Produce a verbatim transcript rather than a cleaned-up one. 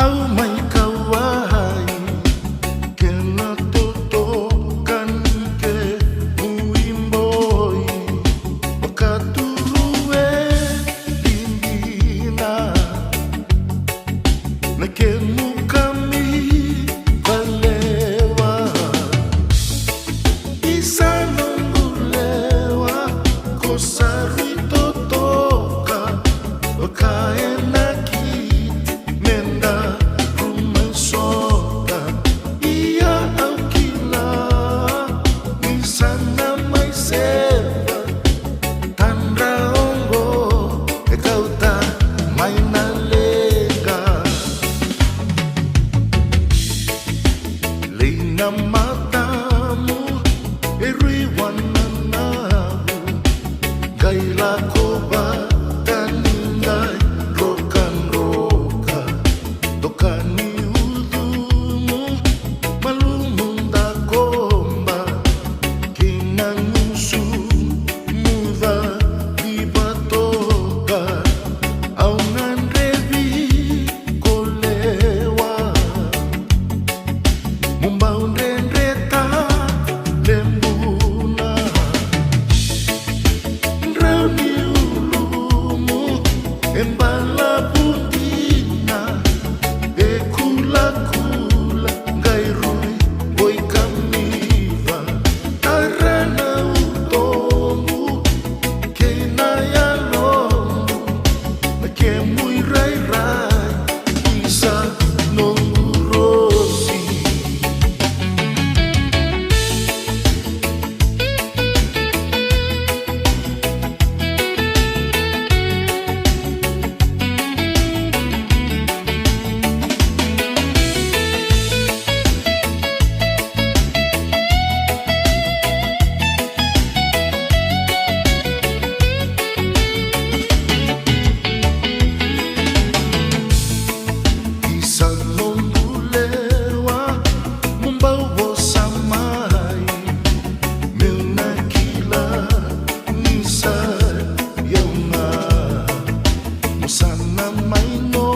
Au mai kauai kena totoka ni kemu iboi, vakaturu e didina na kemu kami valewa. Isa noqu lewa, ko sa rui totoka vaka ena kiti meda ruma sota. Ia au kila ni sa na mai seva, tadra oqo e kauta mai na leqa. Lei na matamu e rui wananavu, qai lako vata ni qai drokadroka, toka ni ucumu, malumu dakoba, kei na gusu muca ni vatoka. Au gadrevi ko lewa, mo bau dredreta lebuna. Drau ni ulumu e balavu dina, e kulakula qai rui boi kamica. Tara na utobu kei na yalomu, na kemu irairai, isa noqu rosi. Isa noqu lewa, mo bau vosa mai, meu na kila ni sa i au ga. Mo sa na mai no